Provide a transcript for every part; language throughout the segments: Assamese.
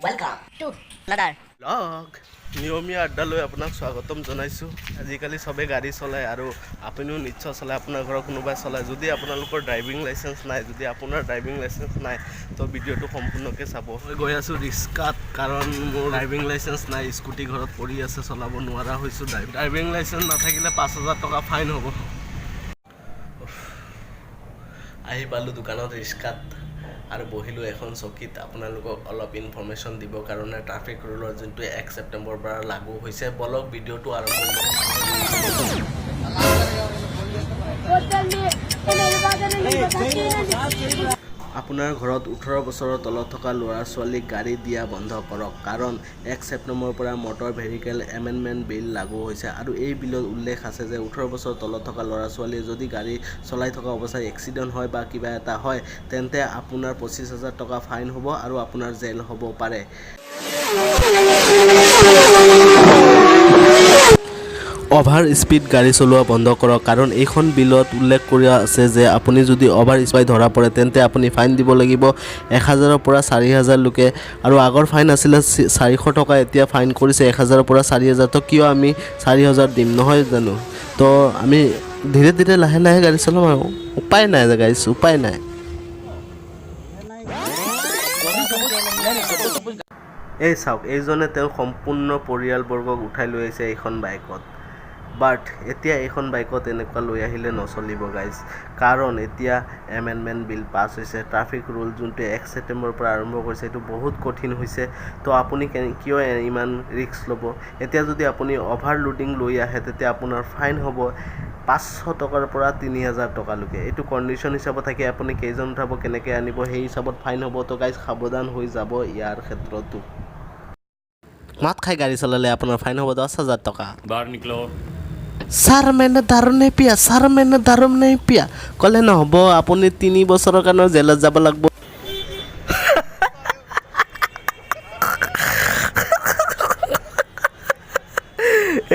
Welcome to another vlog. নিয়মীয়া আড্ডালৈ আপোনাক স্বাগতম জনাইছোঁ। আজিকালি চবে গাড়ী চলায় আৰু আপুনিও নিশ্চয় চলায়, আপোনাৰ ঘৰৰ কোনোবাই চলায়। যদি আপোনালোকৰ ড্ৰাইভিং লাইচেঞ্চ নাই, যদি আপোনাৰ ড্ৰাইভিং লাইচেঞ্চ নাই, তো ভিডিঅ'টো সম্পূৰ্ণকৈ চাব। মই গৈ আছোঁ ৰিক্সাত, কাৰণ মোৰ ড্ৰাইভিং লাইচেঞ্চ নাই। স্কুটি ঘৰত পৰি আছে, চলাব নোৱাৰা হৈছোঁ। ড্ৰাইভিং লাইচেঞ্চ নাথাকিলে 5,000 টকা ফাইন হ'ব। উফ। আহি পালোঁ দোকানত ৰিক্সাত আৰু বহিলোঁ এখন চকীত, আপোনালোকক অলপ ইনফৰ্মেশ্যন দিবৰ কাৰণে, ট্ৰাফিক ৰুলৰ যোনটো 1 ছেপ্টেম্বৰৰ পৰা লাগু হৈছে। বলক, ভিডিঅ'টো আৰম্ভ কৰোঁ। వద్దండి, నేను వెళ్ళిపోతానండి. আপোনাৰ ঘৰত 18 বছৰৰ তলত থকা ল'ৰা ছোৱালীক গাড়ী দিয়া বন্ধ কৰক, কাৰণ 1 ছেপ্টেম্বৰৰ পৰা মটৰ ভেহিকেল এমেণ্ডমেণ্ট বিল লাগু হৈছে আৰু এই বিলত উল্লেখ আছে যে 18 বছৰৰ তলত থকা ল'ৰা ছোৱালীয়ে যদি গাড়ী চলাই থকা অৱস্থাত এক্সিডেণ্ট হয় বা কিবা এটা হয়, তেন্তে আপোনাৰ 25,000 টকা ফাইন হ'ব আৰু আপোনাৰ জেল হ'ব পাৰে। অভাৰ স্পীড গাড়ী চলোৱা বন্ধ কৰক, কাৰণ এইখন বিলত উল্লেখ কৰা আছে যে আপুনি যদি অভাৰ স্পীড ধৰা পৰে, তেন্তে আপুনি ফাইন দিব লাগিব 1,000ৰ পৰা 4,000লৈকে। আৰু আগৰ ফাইন আছিলে 400 টকা, এতিয়া ফাইন কৰিছে 1,000ৰ পৰা 4,000। তো কিয় আমি 4,000 দিম, নহয় জানো? তো আমি ধীৰে ধীৰে, লাহে লাহে গাড়ী চলাম আৰু উপায় নাই গাইছ, উপায় নাই। এই চাওক, এইজনে তেওঁৰ সম্পূৰ্ণ পৰিয়ালবৰ্গক উঠাই লৈ আহিছে এইখন বাইকত। বাট এতিয়া এইখন বাইকত এনেকুৱা লৈ আহিলে নচলিব গাইজ, কাৰণ এতিয়া এমেণ্ডমেণ্ট বিল পাছ হৈছে। ট্ৰাফিক ৰুল যোনটো 1 ছেপ্টেম্বৰৰ পৰা আৰম্ভ কৰিছে, এইটো বহুত কঠিন হৈছে। তো আপুনি কিয় ইমান ৰিস্ক ল'ব? এতিয়া যদি আপুনি অভাৰলোডিং লৈ আহে, তেতিয়া আপোনাৰ ফাইন হ'ব 500 টকাৰ পৰা 3,000 টকালৈকে। এইটো কণ্ডিশ্যন হিচাপত থাকে, আপুনি কেইজন উঠাব, কেনেকৈ আনিব, সেই হিচাপত ফাইন হ'ব। তো গাইজ, সাৱধান হৈ যাব ইয়াৰ ক্ষেত্ৰতো। মদ খাই গাড়ী চলালে আপোনাৰ ফাইন হ'ব 10,000 টকা। बाहर निकलो। "ছাৰ, मैंने दारू नहीं पिया, ছাৰ, मैंने दारू नहीं पिया" ক'লে নহ'ব, আপুনি 3 বছৰৰ কাৰণে জেলত যাব লাগিব।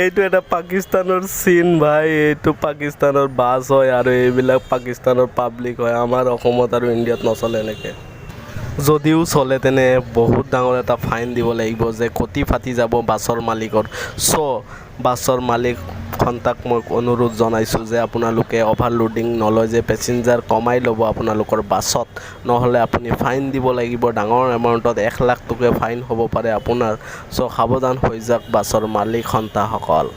এইটো এটা পাকিস্তানৰ চিন ভাই। এইটো পাকিস্তানৰ বাছ হয় আৰু এইবিলাক পাকিস্তানৰ পাব্লিক হয়। আমাৰ অসমত আৰু ইণ্ডিয়াত নচলে এনেকৈ। যদিও চলে, তেনে বহুত ডাঙৰ এটা ফাইন দিব লাগিব যে কটি ফাটি যাব বাছৰ মালিকৰ। চ' বাছৰ মালিক সন্তাক মই অনুৰোধ জনাইছোঁ যে আপোনালোকে অভাৰলোডিং নলয়, যে পেচেঞ্জাৰ কমাই ল'ব আপোনালোকৰ বাছত, নহ'লে আপুনি ফাইন দিব লাগিব ডাঙৰ এমাউণ্টত, 1 লাখ টকা ফাইন হ'ব পাৰে আপোনাৰ। চ' সাৱধান হৈ যাওক বাছৰ মালিক সন্তাসকল।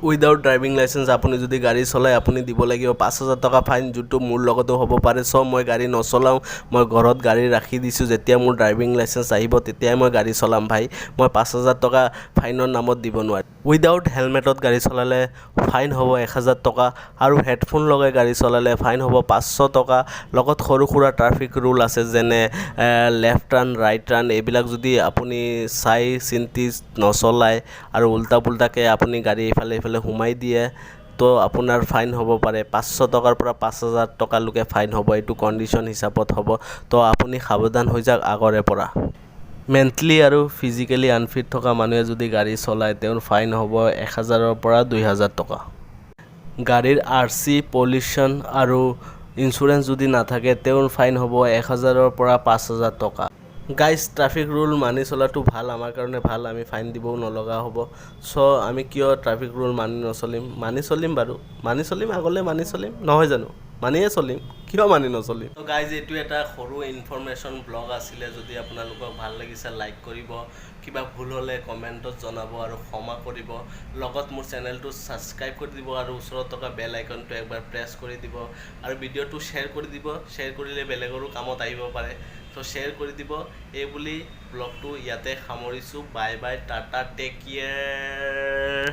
উইদাউট ড্ৰাইভিং লাইচেঞ্চ আপুনি যদি গাড়ী চলায়, আপুনি দিব লাগিব 5,000 টকা ফাইন, যোনটো মোৰ লগতো হ'ব পাৰে। চ' মই গাড়ী নচলাওঁ, মই ঘৰত গাড়ী ৰাখি দিছোঁ। যেতিয়া মোৰ ড্ৰাইভিং লাইচেঞ্চ আহিব, তেতিয়াই মই গাড়ী চলাম ভাই। মই 5,000 টকা ফাইনৰ নামত দিব নোৱাৰিম। উইদাউট হেলমেটত গাড়ী চলালে ফাইন হ'ব 1,000 টকা আৰু হেডফোন লগাই গাড়ী চলালে ফাইন হ'ব 500 টকা। লগত সৰু সুৰা ট্ৰাফিক ৰুল আছে, যেনে লেফ্ট টাৰ্ণ, ৰাইট টাৰ্ণ, এইবিলাক যদি আপুনি চাই চিন্তি নচলায় আৰু উল্টা পুল্টাকৈ আপুনি গাড়ী ইফালে ইফালে সোমাই দিয়ে, তো আপোনাৰ ফাইন হ'ব পাৰে 500 টকাৰ পৰা 5,000 টকালৈকে ফাইন হ'ব। এইটো কণ্ডিশ্যন হিচাপত হ'ব। তো আপুনি সাৱধান হৈ যাওক আগৰে পৰা। মেণ্টেলি আৰু ফিজিকেলি আনফিট থকা মানুহে যদি গাড়ী চলায়, তেওঁৰ ফাইন হ'ব 1,000ৰ পৰা 2,000 টকা। গাড়ীৰ আৰচি, পলিউশ্যন আৰু ইঞ্চুৰেঞ্চ যদি নাথাকে, তেওঁৰ ফাইন হ'ব 1,000ৰ পৰা 5,000 টকা। গাইজ, ট্ৰাফিক ৰুল মানি চলাটো ভাল, আমাৰ কাৰণে ভাল। আমি ফাইন দিবও নলগা হ'ব। চ' আমি কিয় ট্ৰাফিক ৰুল মানি নচলিম? মানি চলিম বাৰু, মানি চলিম, আগলৈ মানি চলিম, নহয় জানো? মানিয়ে চলিম, কিয় মানি নচলিম? ত' গাইজ, এইটো এটা সৰু ইনফৰমেশ্যন ব্লগ আছিলে। যদি আপোনালোকক ভাল লাগিছে, লাইক কৰিব, কিবা ভুল হ'লে কমেণ্টত জনাব আৰু ক্ষমা কৰিব। লগত মোৰ চেনেলটো ছাবস্ক্ৰাইব কৰি দিব আৰু ওচৰত থকা বেল আইকনটো একবাৰ প্ৰেছ কৰি দিব আৰু ভিডিঅ'টো শ্বেয়াৰ কৰি দিব। শ্বেয়াৰ কৰিলে বেলেগৰো কামত আহিব পাৰে, ত' শ্বেয়াৰ কৰি দিব। এই বুলি ব্লগটো ইয়াতে সামৰিছোঁ। Bye bye, tata, take care.